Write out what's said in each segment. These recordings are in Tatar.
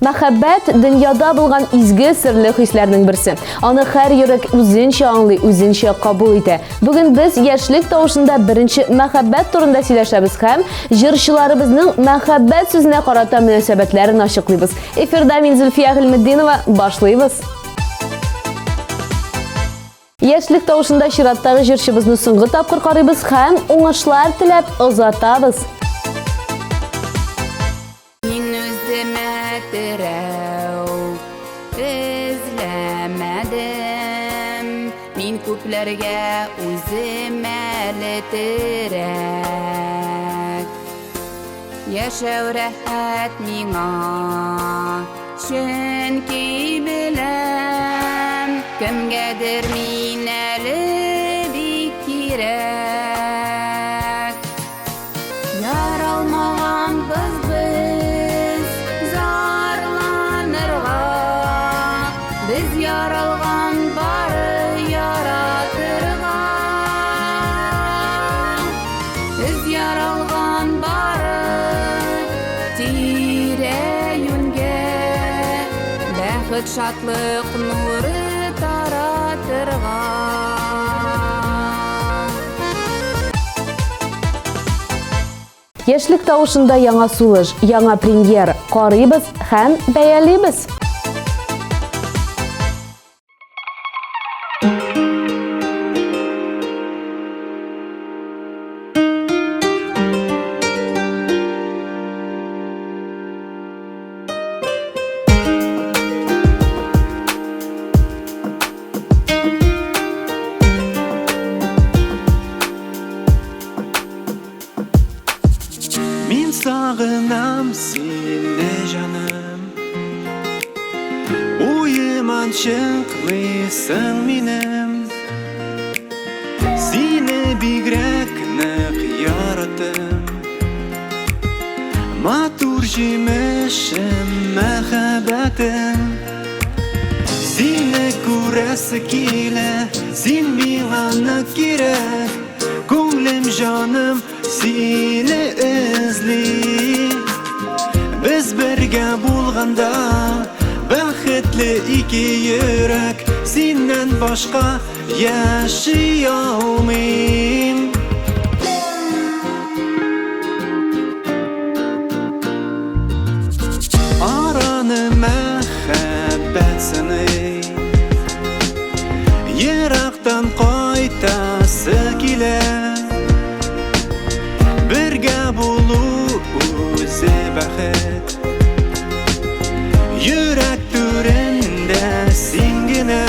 Мәхәббәт дөньяда булган изге серле хисләрнең берсе. Аны һәр йөрәк үзенчә аңлый, үзенчә кабул итә. Бүген без яшьлек тавышында беренче мәхәббәт турында сөйләшәбез һәм җырчыларыбызның мәхәббәт сүзенә карата мөнәсәбәтләрен ачыклыйбыз. Эфирда мин Зөлфия Гыйльметдинова, башлыйбыз. Яшьлек тавышында чираттагы җырчыбызны соңгы тапкыр карыйбыз һәм уңышлар теләп озатабыз. Мин үземә терәү эзләмәдем, Мин күпләргә үзем әле терәк. Яшәү рәхәт миңа, чөнки беләм, Кемгәдер мин әле бик кирәк. Яралмаганбыз без зарланырга, Без яралган бары яратырга. Без яралган бары тирә-юньгә Бәхет, шатлык нуры таратырга. Яшьлек тавышында яңа сулыш, яңа премьер. Карыйбыз һәм бәялибез. Мин сагынам сине, җаным. Уеман чыкмыйсың минем. Сине бигрәк нык яраттым. Матур җимешем, мәхәббәтем. Сине күрәсе килә, син миңа нык кирәк. Күңлем, җаным сине эзли. Без бергә булганда бәхетле ике йөрәк. Синнән башка яши алмыйм. Араны мәхәббәт сыный. Ерактан кайтасы килә. Бергә булу үзе бәхет. Йөрәк түрендә син генә.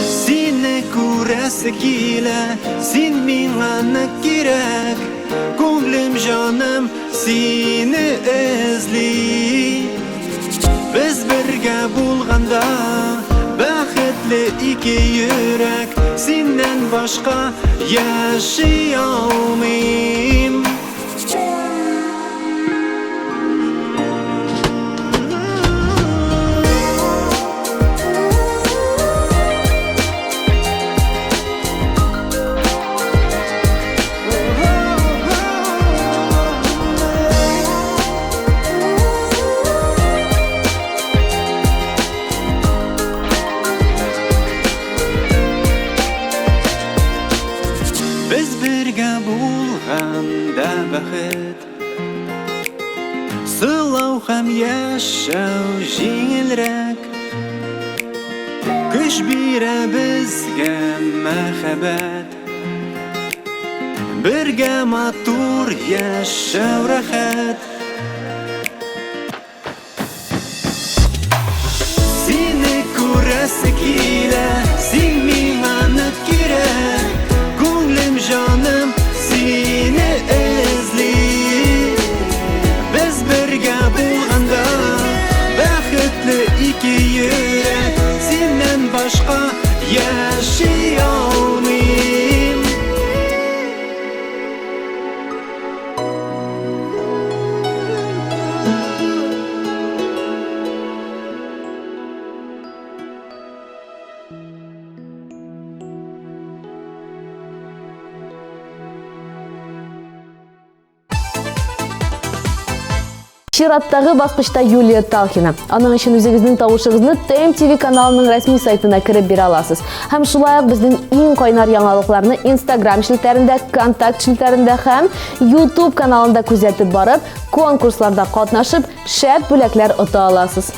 Сине күрәсе килә, син миңа нык кирәк. Күңлем, җаным сине эзли. Без бергә булганда бәхетле ике йөрәк. Синнән башка яши алмыйм. Без бергә булганда бәхет, Сылау һәм яшәү җиңелрәк. Көч бирә безгә мәхәббәт. Бергә матур яшәү рәхәт. Сине күрәсе килә, син миңа нык кирәк. Күңлем, җаным сине эзли. Без бергә булганда бәхетле ике йөрәк. Синнән башка яши алмыйм. Чираттагы баскычта Юлия Талхина. Аның өчен үзегезнең тавышыгызны ТМТВ каналының рәсми сайтына кереп бирә аласыз. Һәм шулай ук безнең иң кайнар яңалыкларны Instagram челтәрендә, Контакт челтәрендә һәм YouTube каналында күзәтеп барып, конкурсларда катнашып, шәп бүләкләр ота аласыз.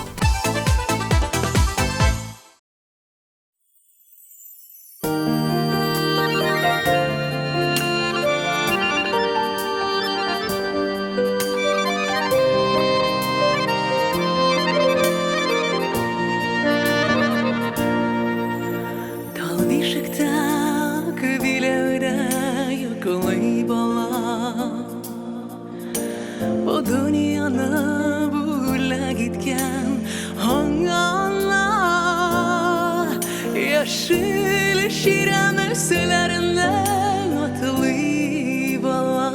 Тал бишектә биләүдә йоклый бала. Бу дөньяны бүләк иткән аңа Яшел чирәм өсләреннән атлый бала.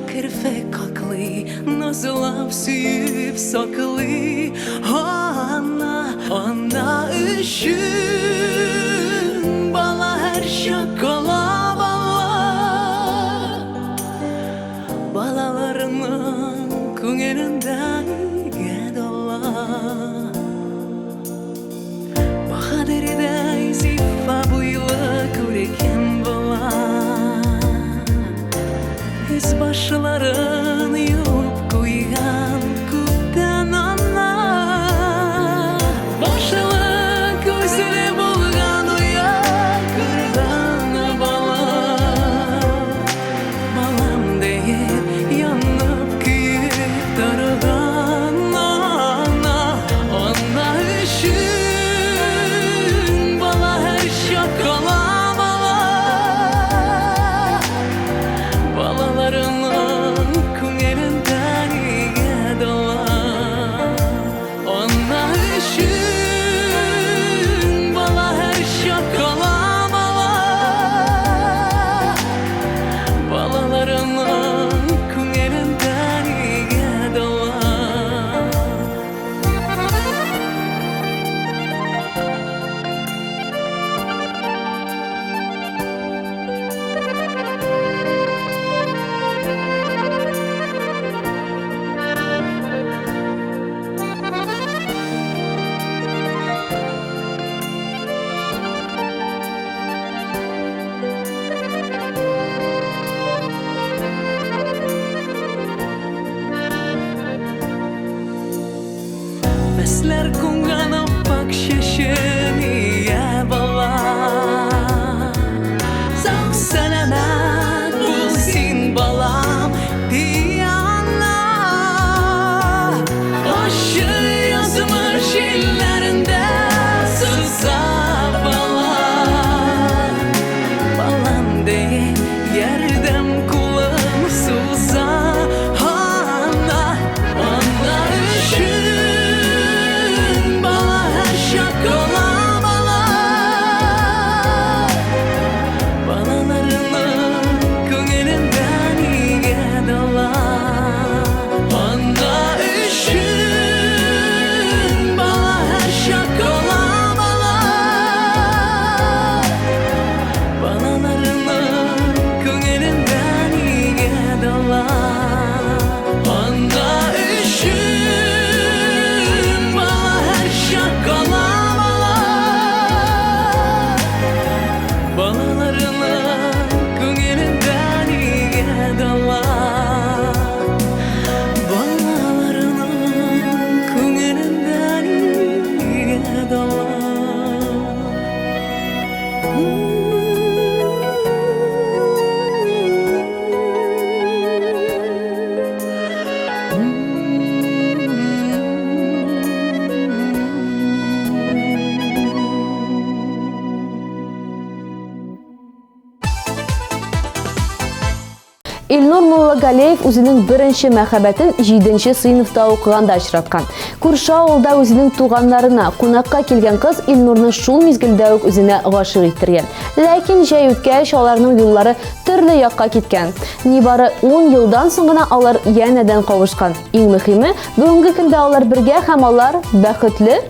Керфек каклый, назлап сөеп саклый Ана, ана өчен бала һәрчак кала бала. Балаларының күңелендә нигә дала. Баһадирдәй зифа буйлы күркәм бала. Өс башларын юып куйган күптән ана. Башлы күзле булган оя корган бала. Балам диеп янып көеп торган ана. Ана өчен бала һәрчак кала бала. Балаларының күңелендә нигә дала. Ана өчен бала һәрчак кала бала. Балаларының күңелендә нигә дала. Мәсләр кунган аппак чәчен ия бала. Сау сәламәт бул син, балам, ди ана. Ачы язмыш җилләрендә сыза бала. Балам диеп ярдәм кулын суза ана. Ана өчен бала һәрчак кала бала. Балаларының күңелендә нигә дала. Ана өчен бала һәрчак кала бала. Балаларының күңелендә нигә дала. Ана өчен бала һәрчак кала бала. Балаларының күңелендә нигә дала. Балаларының күңелендә нигә дала. Илнур Муллагалеев үзенең беренче мәхәббәтен 7 сыйныфта укыганда очраткан. Күрше авылда үзенең туганнарына кунакка килгән кыз Илнурны шул мизгелдә үк үзенә гашыйк иттергән. Ләкин җәй үткәч, аларның юллары төрле якка киткән. Нибары 10 елдан соң гына алар янәдән кавышкан. Иң мөһиме, бүгенге көндә алар бергә һәм алар бәхетле.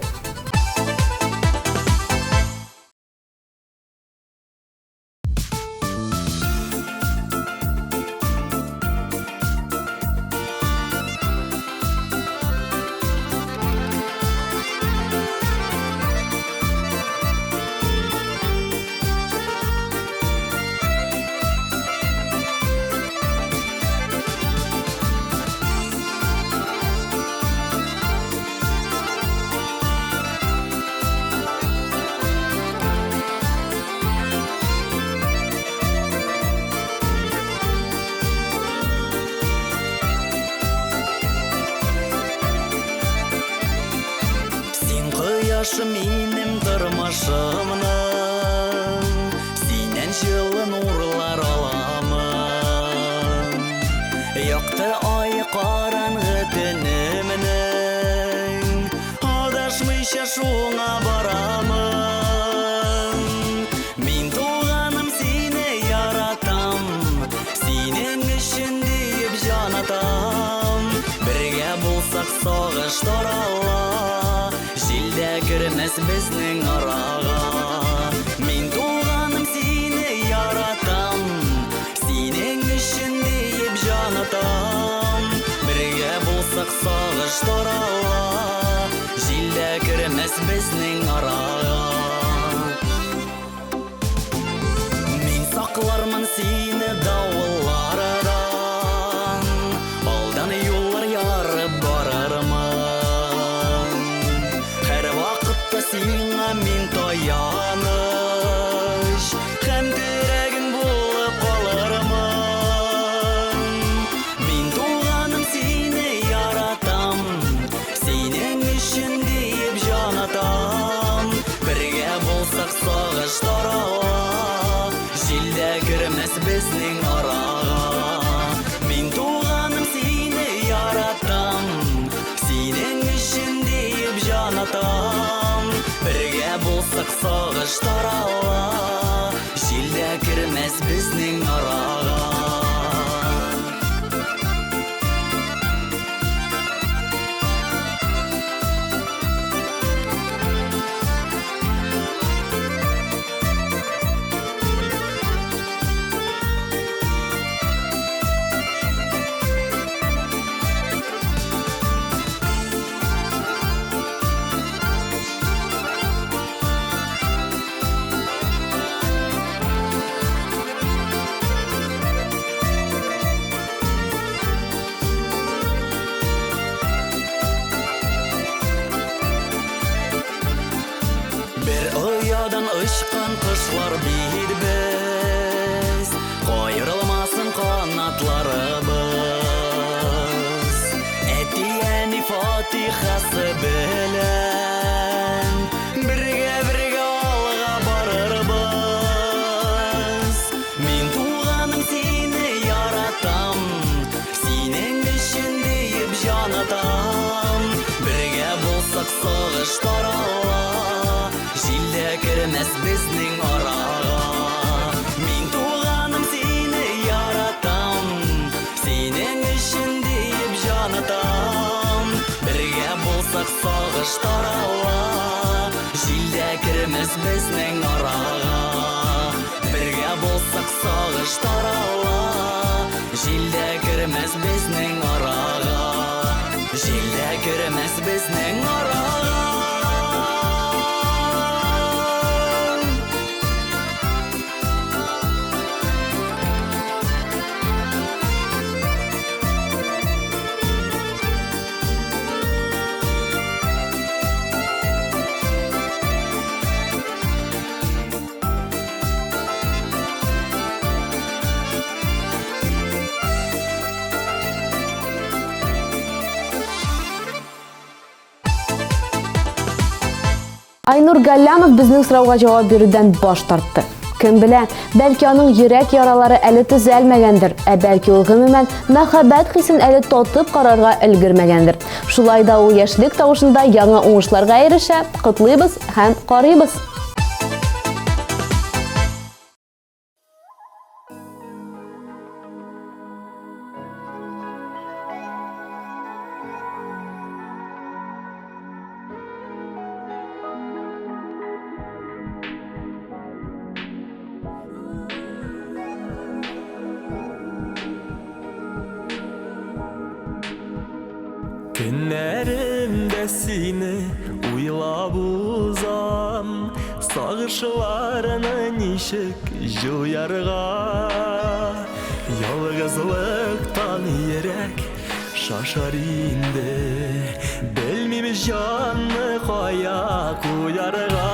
Кояшы минем тормышымның. Синнән җылы нурлар аламын. Якты ай караңгы төнемнең. Адашмыйча шуңа барамын. Мин туганым сине яратам. Синең өчен диеп җан атам. Бергә булсак сагыш тарала. Җил дә кермәс безнең арага. Мин туганым сине яратам. Синең өчен диеп җан атам. Бергә булсак сагыш тарала. Җил дә кермәс безнең арага. Мин саклармын сине давыллардан. Алдан юллар ярып барырмын. Һәр вакытта сиңа мин таяныч. Һәм терәгең булып калырмын. Мин туганым сине яратам. Синең өчен диеп җан атам. Бергә булсак сагыш тарала. Җил дә кермәс безнең арага. Мин туганым сине яратам. Синең өчен диеп җан атам. Бергә булсак сагыш тарала. Җил дә кермәс безнең арага. Бер оядан очкан кошлар бит без, каерылмасын канатларыбыз. Әти-әни фатихасы белән бергә-бергә алга барырбыз. Мин туганым сине яратам, синең өчен диеп җан атам. Бергә булсак сагыш тарала, җил дә кермәс безнең арага. Мин туганым сине яратам, синең өчен диеп җан атам. Бергә булсак сагыш тарала, җил дә кермәс безнең арага. Бергә булсак сагыш тарала, җил дә кермәс безнең арага. Җил дә кермәс безнең арага. Айнур Галлямов безнең сорауга җавап бирүдән баш тартты. Кем белә, бәлки аның йөрәк яралары әле төзәлмәгәндер, ә бәлки ул гомумән мәхәббәт хисен әле татып карарга өлгермәгәндер. Шулай да ул яшьлек тавышында яңа уңышларга ирешә. Котлыйбыз һәм карыйбыз. Көннәремдә сине уйлап узам, сагышларны ничек җуярга? Ялгызлыктан йөрәк шашар инде, белмим җанны кая куярга.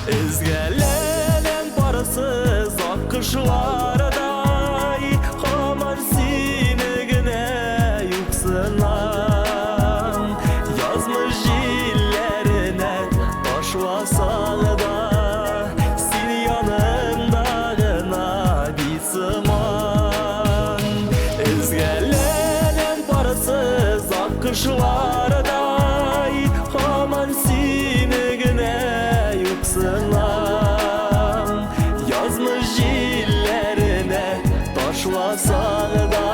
Өзгәләнәм парсыз аккошлардай, һаман сине генә юксынам. Язмыш җилләре Аккошлардай һаман сине генә юксынам. Язмыш җилләренә ташласаң да,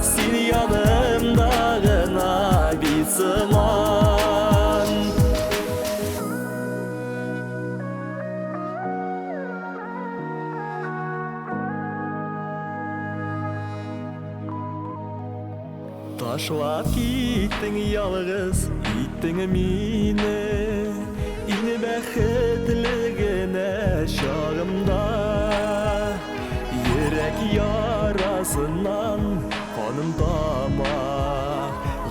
син янымда гына бит сыман. Ташлап киттең ялгыз, иттең мине иң бәхетле генә чагымда. Йөрәк ярасыннан каным тама,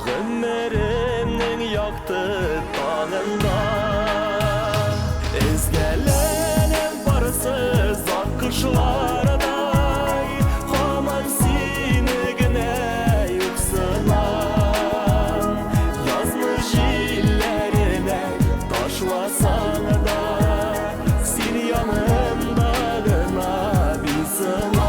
гомеремнең якты таңында. Өзгәләнәм парсыз аккошлардай, һаман сине генә юксынам. Язмыш җилләренә ташласаң да, син янымда гына бит сыман.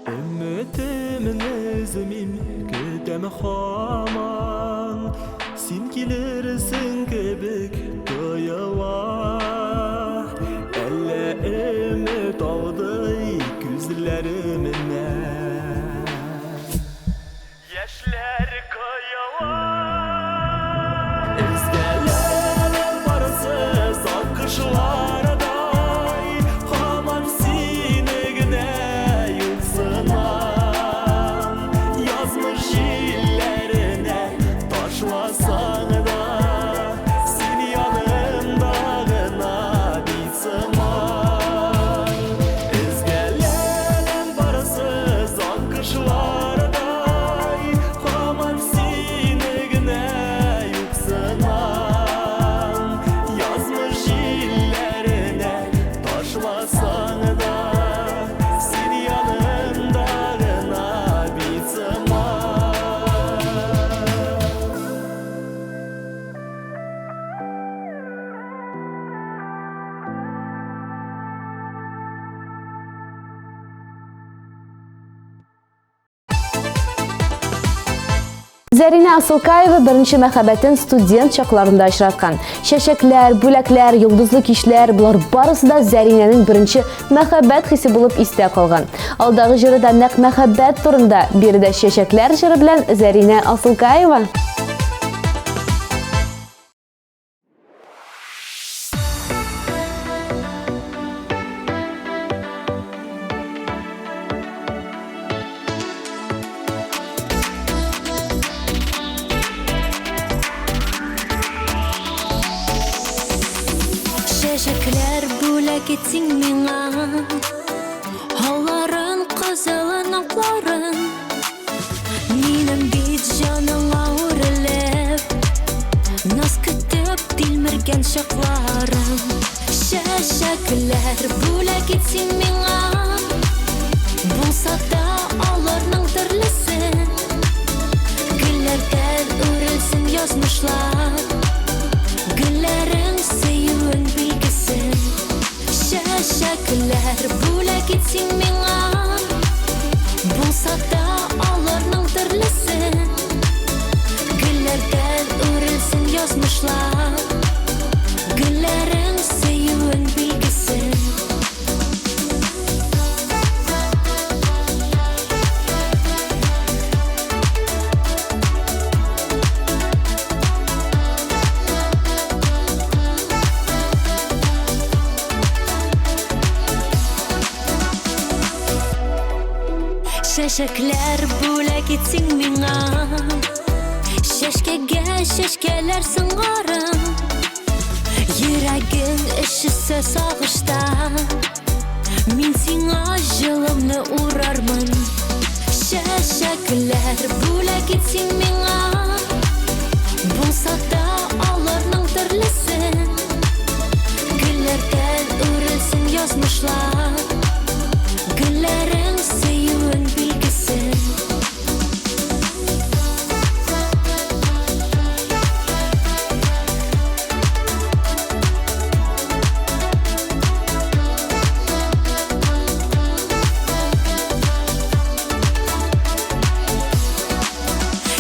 Өметемне өзмим, көтәм һаман, син килерсең кебек тоела. Әллә өмет алдый күзләремне, яшьләр коела. Өзгәләнәм парсыз аккошлардай, һаман сине генә юксынам. Язмыш җилләренә ташласаң да, син янымда гына бит сыман. Өзгәләнәм парсыз аккошлардай, һаман сине генә юксынам. Язмыш җилләренә ташласаң да, син янымда гына бит сыман. Зәринә Асылкаева беренче мәхәббәтен студент чакларында очраткан. Чәчәкләр, бүләкләр, йолдызлы кичләр, болар барысы да Зәринәнең беренче мәхәббәт хисе булып истә калган. Алдагы җыры да нәкъ мәхәббәт турында. Биредә Чәчәкләр җыры белән Зәринә Асылкаева. Чәчәкләр бүләк итсең миңа, Алларын, кызылын, акларын. Минем бит җаныңа үрелеп, Наз көтеп тилмергән чакларым. Чәчәкләр бүләк итсең миңа, Булса да аларның төрлесе. Гөлләрдән үрелсен язмышлар, Гөлләрең сөюен билгесе. Чәчәкләр бүләк итсең миңа, Булса да аларның төрлесе. Гөлләрдән үрелсен язмышлар, Гөлләрең сөюен билгесе. Чәчәкләр бүләк итсең миңа, Чәчкәгә чәчкәләр сыңарын. Йөрәгең өшесә сагышта, Мин сиңа җылымны урармын. Чәчәкләр бүләк итсең миңа, Булса да аларның төрлесе. язмышлар. Гөлләрең сөюең билгесе.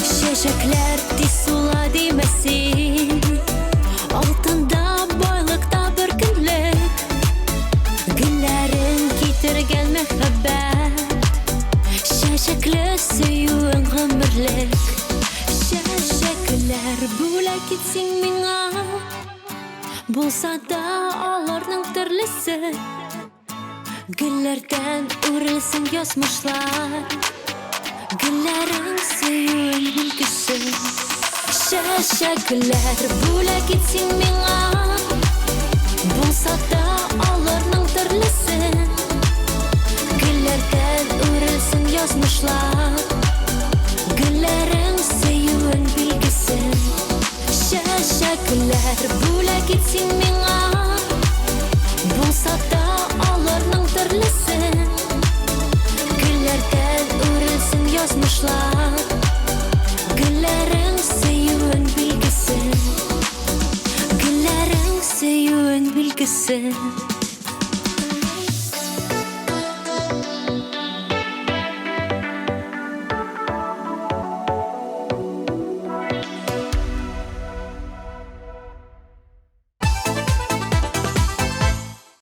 Чәчәкләр тиз сула димә син. Алтында байлыкта бер көнлек. Гөлләрең китергән мәхәббәт. Чәчәкле сөюең гомерлек. Чәчәкләр бүләк ит син миңа. Булса да аларның төрлесе. Гөлләрдән үрелсен язмышлар. Гөлләрең сөюең билгесе. Чәчәкләр бүләк ит син миңа. Булса да аларның төрлесе. Гөлләрдән үрелсен язмышлар. Гөлләрең сөюең билгесе. Чәчәкләр бүләк ит син миңа. Булса да аларның төрлесе. Гөлләрдән үрелсен язмышлар. Гөлләрең сөюең билгесе. Гөлләрең сөюең билгесе.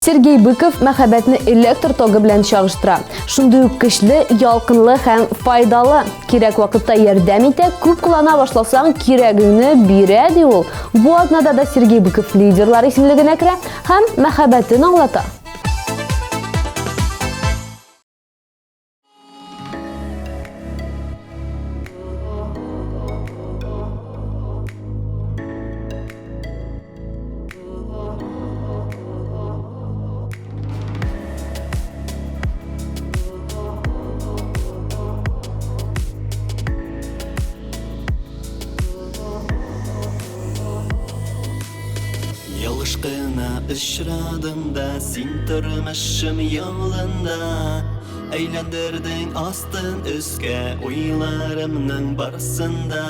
Сергей Быков мәхәббәтне электр тогы белән чагыштыра. Шундый ук көчле, ялкынлы һәм файдалы. Кирәк вакытта ярдәм итә, күп куллана башласаң, кирәгеңне бирә, ди ул. Бу атнада да Сергей Быков лидерлар исемлегенә керә һәм мәхәббәтен аңлата. Ялгыш кына очрадың да син тормышым юлында. Әйләндердең астын өскә уйларымның барсын да.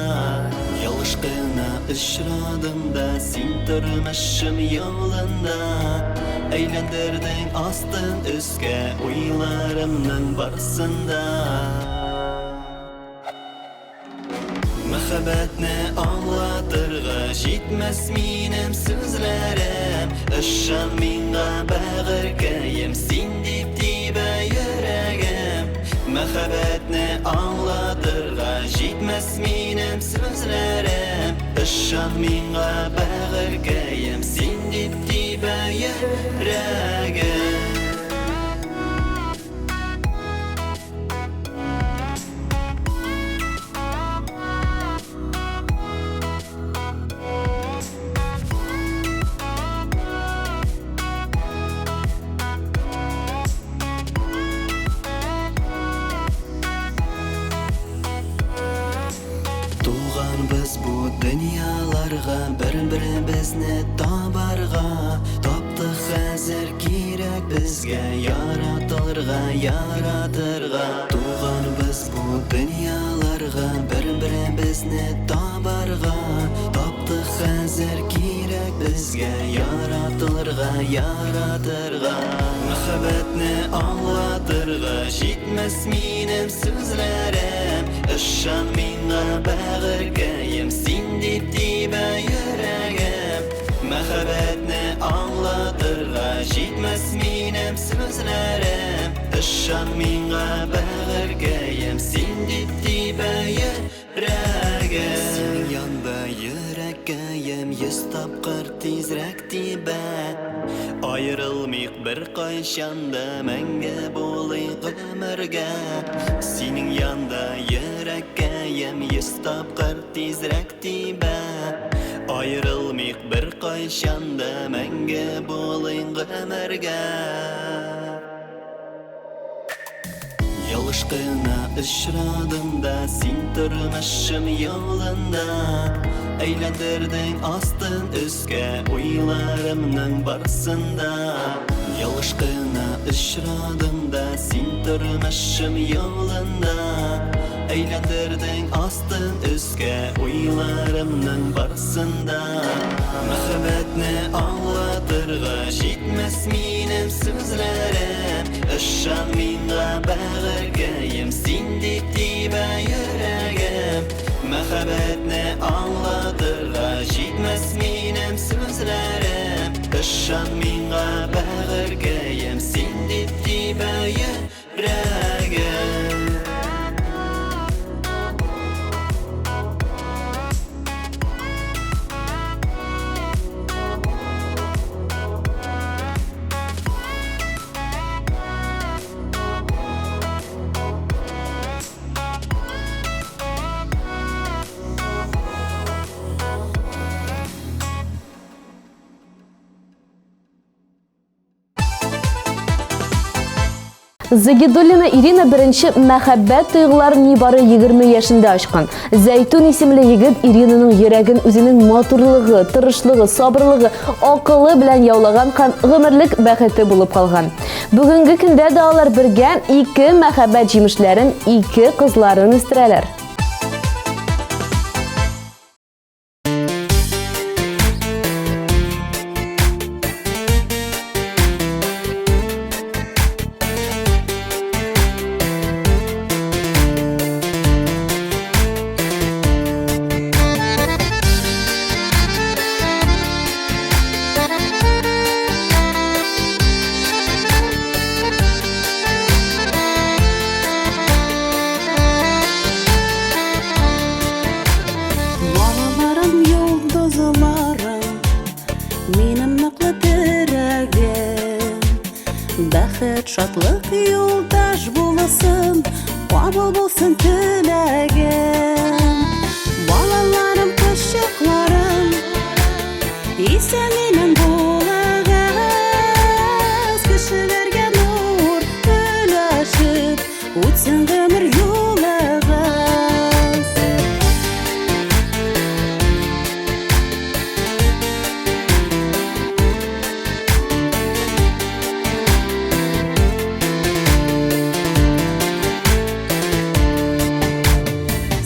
Ялгыш кына очрадың да син тормышым юлында. Әйләндердең астын өскә уйларымның барсын да. Мәхәббәтне аңлатырга җитмәс минем сүзләрем. Ышан миңа, бәгырькәем, син дип тибә йөрәгем. Мәхәббәтне аңлатырга җитмәс минем сүзләрем. Ышан миңа, бәгырькәем, син дип тибә йөрәгем. Туганбыз бу дөньяларга бер-беребезне табарга. Таптык, хәзер кирәк безгә яратылырга, яратырга. Туганбыз бу дөньяларга бер-беребезне табарга. Таптык, хәзер кирәк безгә яратылырга, яратырга. Мәхәббәтне аңлатырга җитмәс минем сүзләрем. Ышан миңа, бәгырькәем, син дип тибә йөрәгем. Мәхәббәтне аңлатырга җитмәс минем сүзләрем. Ышан миңа, бәгырькәем, син дип тибә йөрәгем. Синең янда йөрәккәем йөз тапкыр тизрәк тибә. Аерылмыйк беркайчан да, мәңге булыйк гомергә. Синең янда йөрәккәем йөз тапкыр тизрәк тибә. Аерылмыйк беркайчан да, мәңге булыйк гомергә. Ялгыш кына очрадың да син тормышым юлында. Әйләндердең астын өскә уйларымның барсын да. Ялгыш кына очрадың да син тормышым юлында. Әйләндердең астын өскә уйларымның барсын да. Мәхәббәтне аңлатырга җитмәс минем сүзләрем. Ышан миңа, бәгырькәем, син дип тибә йөрәгем. Мәхәббәтне аңлатырга җитмәс минем сүзләрем. Ышан миңа, бәгырькәем, син дип тибә йөрәгем. Загидуллина Ирина беренче мәхәббәт тойгыларын нибары 20 яшендә ачкан. Зәйтүн исемле егет Иринаның йөрәген үзенең матурлыгы, тырышлыгы, сабырлыгы, акылы белән яулаган һәм гомерлек бәхете булып калган. Бүгенге көндә дә алар бергә ике мәхәббәт җимешләрен, ике кызларын үстерәләр. Балаларым, йолдызларым, минем ныклы терәгем. Бәхет, шатлык юлдаш булсын, кабул булсын теләгем. Балаларым, кошчыкларым, исән-имин булыгыз, кешеләргә нур өләшеп, үтсен гомер юлыгыз.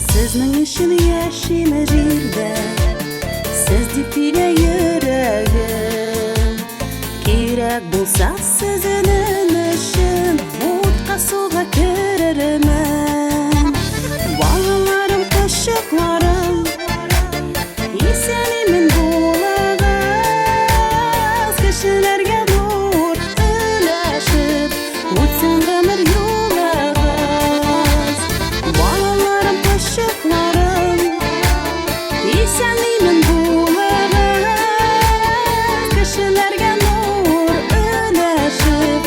Сезнең өчен яшим җирдә, сез дип тибә йөрәгем. Кирәк булса сезнең өчен утка суга керермен. Балаларым, кошчыкларым, исән-имин булыгыз, кешеләргә нур өләшеп, үтсен гомер юлыгыз. Балаларым, кошчыкларым, исән-имин булыгыз, кешеләргә нур өләшеп,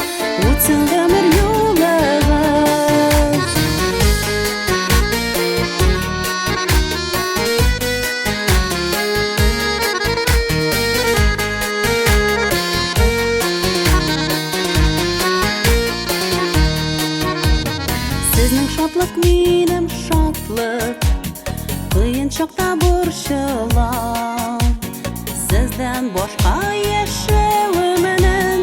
үтсен гомер юлыгыз. Сезнең шатлык минем шатлык, кыен чакта борчылам. Сездән башка яшәвемнең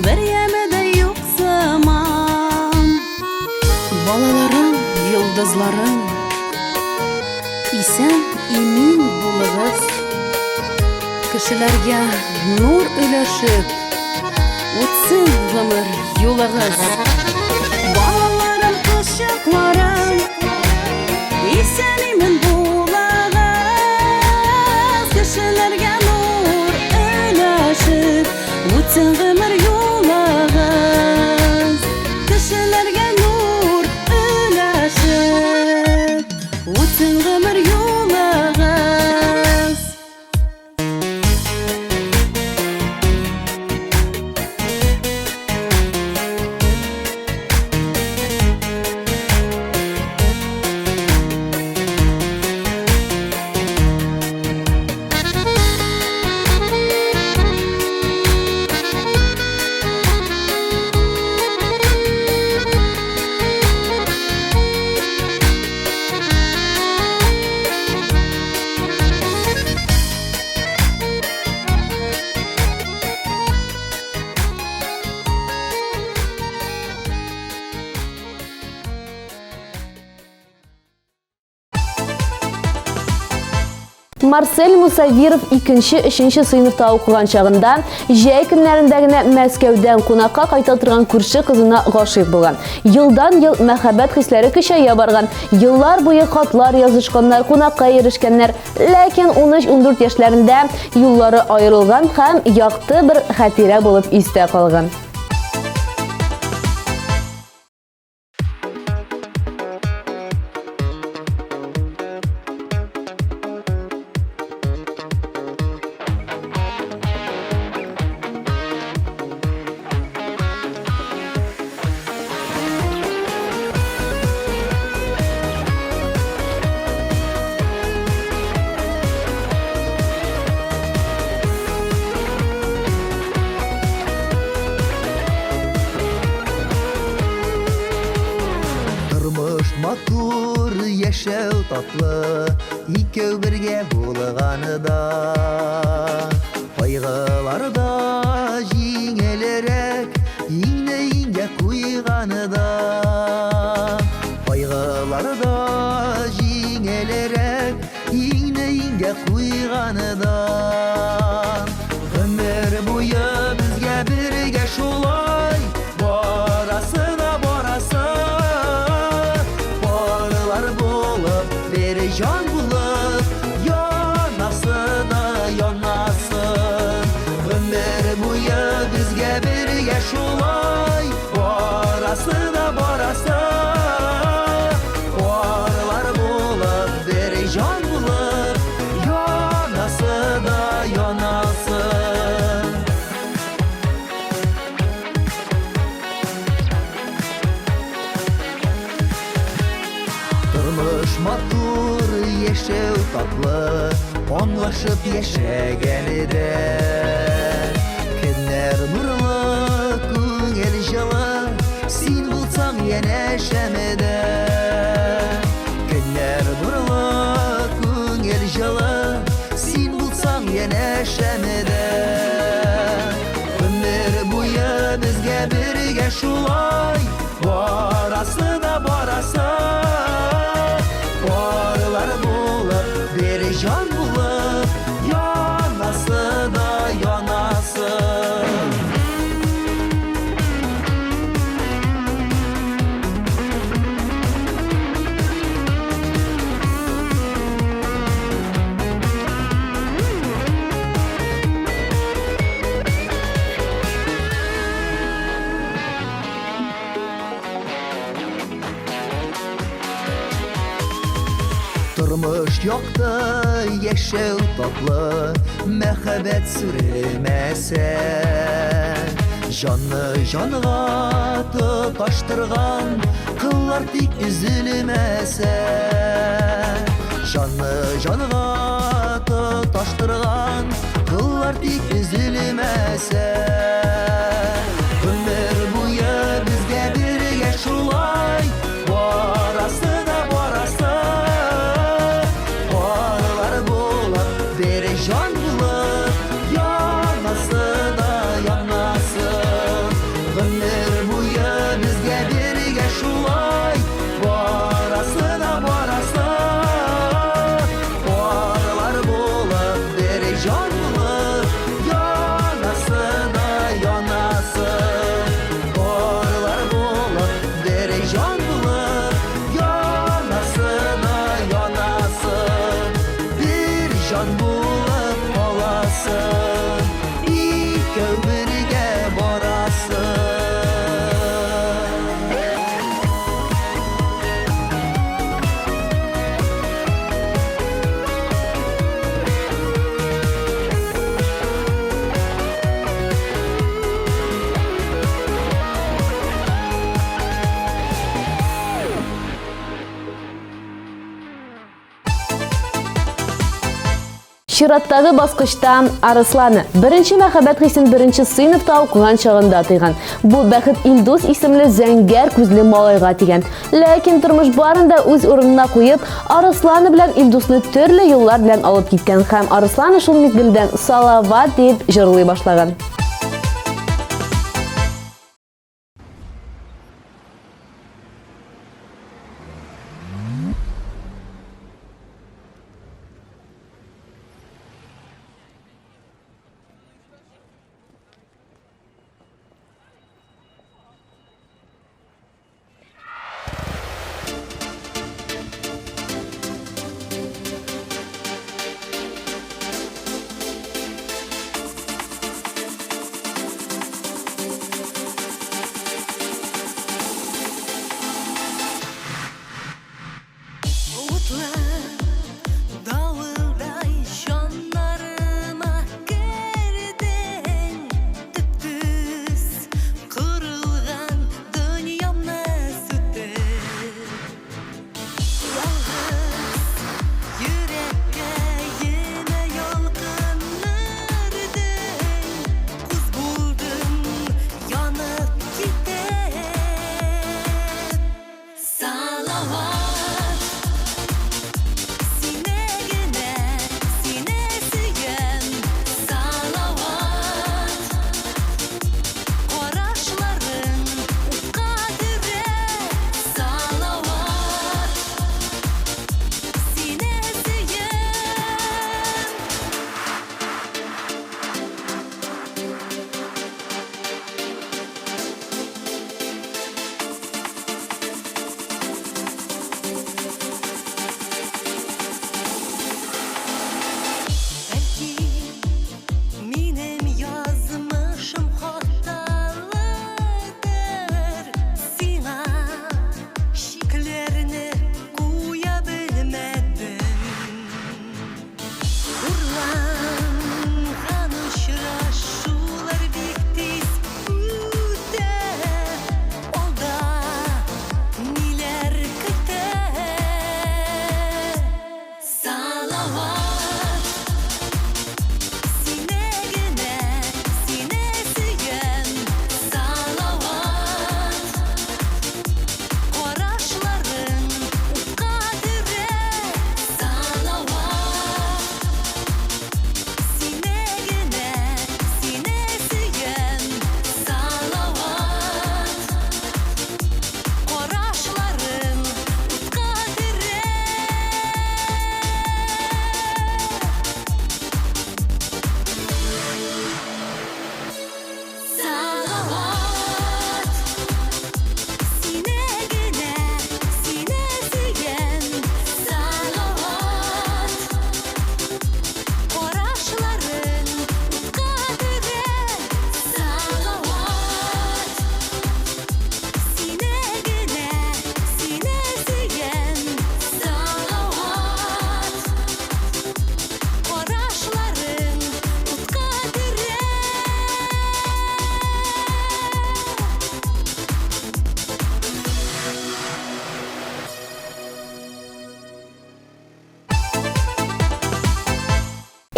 бер яме дә юк сыман. Балаларым, йолдызларым, исән имин булыгыз. Кешеләргә нур өләшеп, үтсен гомер юлыгыз. Балаларым, кошчыкларым, исән-имин булыгыз, кешеләргә нур өләшеп, үтсен гомер юлыгыз. Кешеләргә нур өләшеп, үтсен гомер юлыгыз. Марсель Мусавиров икенче, өченче сыйныфта укыган чагында җәй көннәрендә генә Мәскәүдән кунакка кайта торган күрше кызына гашыйк булган. Елдан-ел мәхәббәт хисләре көчәя барган. Еллар буе хатлар язышканнар, кунакка йөрешкәннәр. Ләкин 13-14 яшьләрендә юллары аерылган һәм якты бер хатирә булып истә калган. Тормыш матур, яшәү татлы, икәү бергә булганда. Кайгылар да җиңелрәк, иңне иңгә куйганда. Кайгылар да җиңелрәк, иңне иңгә куйганда. Гомер буе безгә бергә шулай барасы да барасы. Парлар булып, бер җан булып, янасы да янасы. Гомер буе безгә бергә шулай барасы да барасы. Парлар булып, бер җан булып, янасы да янасы. Тормыш матур, яшәү татлы, аңлашып яшәгәндә. Көннәр нурлы, күңел җылы, син булсаң янәшәмдә. Көннәр нурлы, күңел җылы, син булсаң янәшәмдә. Гомер буе безгә бергә шулай барасы да барасы. Парлар булып, бер җан булып, янасы да янасы. Тормыш якты, яшәү татлы, мәхәббәт сүрелмәсә. Җанны җанга тоташтырган кыллар тик өзелмәсә. Җанны җанга тоташтырган кыллар тик өзелмәсә. Гомер буе безгә бергә шулай барасы да барасы. Парлар булып, бер җан булып, янасы да янасы. Гомер буе безгә бергә шулай барасы да барасы. Парлар булып, бер җан булып, янасы да янасы. Парлар булып, бер җан булып, янасы да янасы. Бер җан булып каласы, икәү бергә барасы. Чираттагы баскычта Арысланы. Беренче мәхәббәт хисен беренче сыйныфта укыган чагында тойган. Бу бәхет Илдус исемле зәңгәр күзле малайга тигән. Ләкин тормыш барын да үз урынына куеп, Арысланы белән Илдусны төрле юллар белән алып киткән һәм Арысланы шул мизгелдән Салават дип җырлый башлаган.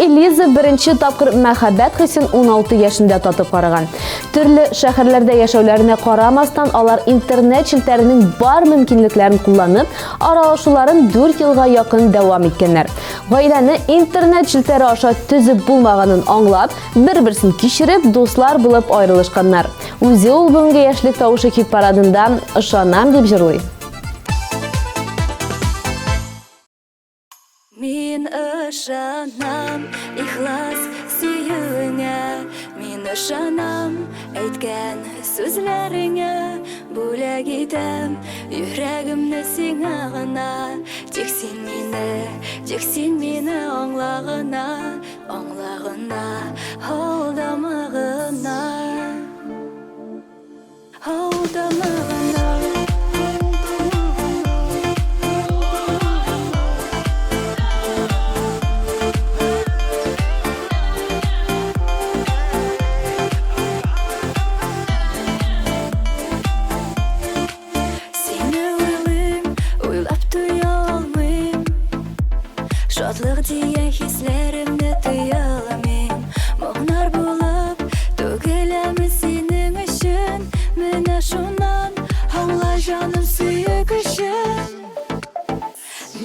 Элиза беренче тапкыр мәхәббәт хисен 16 яшендә татып караган. Төрле шәһәрләрдә яшәүләренә карамастан, алар интернет челтәренең бар мөмкинлекләрен кулланып, аралашуларын 4 елга якын дәвам иткәннәр. Гаиләне интернет челтәре аша төзеп булмаганын аңлап, бер-берсен кичереп, дуслар булып аерылышканнар. Үзе ул бүгенге яшьлек тавышы хит-парадында Ышанам дип җырлый. Мин ышанам ихлас сөюеңә, Мин ышанам әйткән сүзләреңә. Бүләк итәм йөрәгемне сиңа гына. Тик син мине, тик син мине аңла гына, Аңла гына, алдама гына. Алдама гына. Сине уйлыйм, уйлап туя алмыйм. Шатлык дигән хисләремне тыя алмыйм. Моңнар булып түгеләме синең өчен? Менә шуннан аңла, җаным, сөю көчен.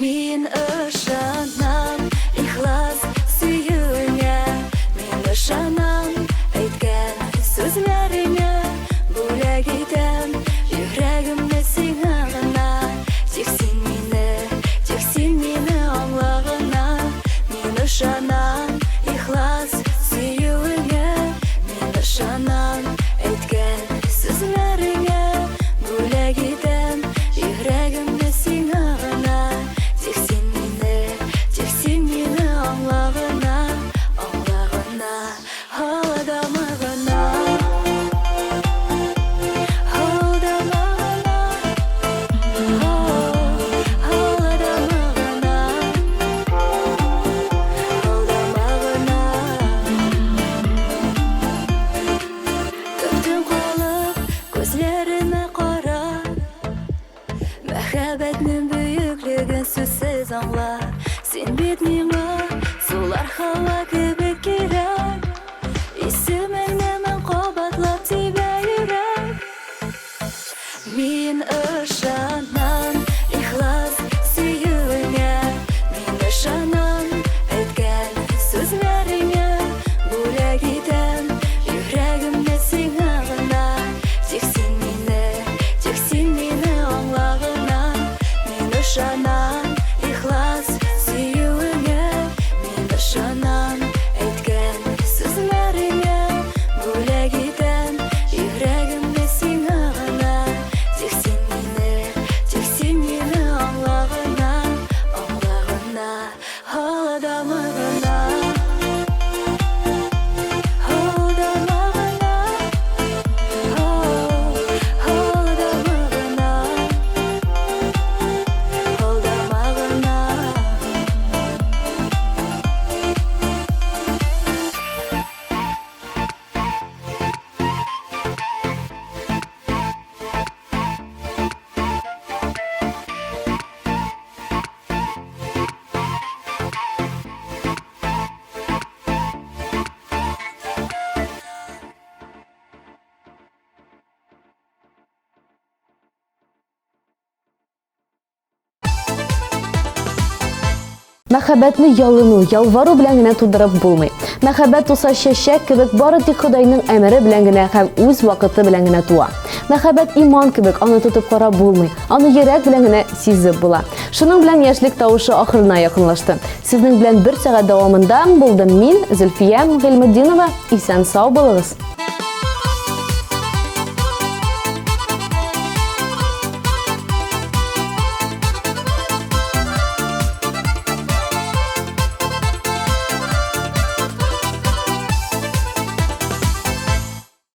Мин ышанам ихлас сөюеңә, Мин ышанам әйткән сүзләреңә. Бүләк итәм йөрәгемне сиңа гына. Тик син мине, тик син мине аңла гына. Мин ышанам ихлас сөюеңә, Мин ышанам әйткән сүзләреңә. Бүләк итәм йөрәгемне сиңа гына. Тик син мине, тик син мине аңла гына, Аңла гына, алдама гына. Алдама гына, алдама гына, алдама гына. Төптән калып, күзләремә кара. Мәхәббәтнең бөеклеген сүзсез аңла. Син бит миңа сулар һава кебек кирәк. Исемеңне мең кабатлап тибә йөрәк. Мин ышанам ихлас сөюеңә, Мин ышанам әйткән сүзләреңә. Бүләк итәм йөрәгемне сиңа гына. Тик син мине, тик син мине аңла гына. Мин ышанам ихлас сөюеңә, Мин ышанам әйткән сүзләреңә. Бүләк итәм йөрәгемне сиңа гына. Тик син мине, тик син мине аңла гына, Аңла гына, алдама гына. Алдама гына, алдама гына, алдама гына. Мәхәббәтне ялыну, ялвару белән генә тудырып булмый. Мәхәббәт туса чәчәк кебек бары тик Ходайның әмере белән генә һәм үз вакыты белән генә туа. Мәхәббәт иман кебек, аны тотып карап булмый. Аны йөрәк белән генә сизеп була. Шуның белән яшьлек тавышы ахырына якынлашты. Сезнең белән бер сәгать дәвамында булдым мин, Зөлфия Гыйльметдинова. Исән сау булыгыз.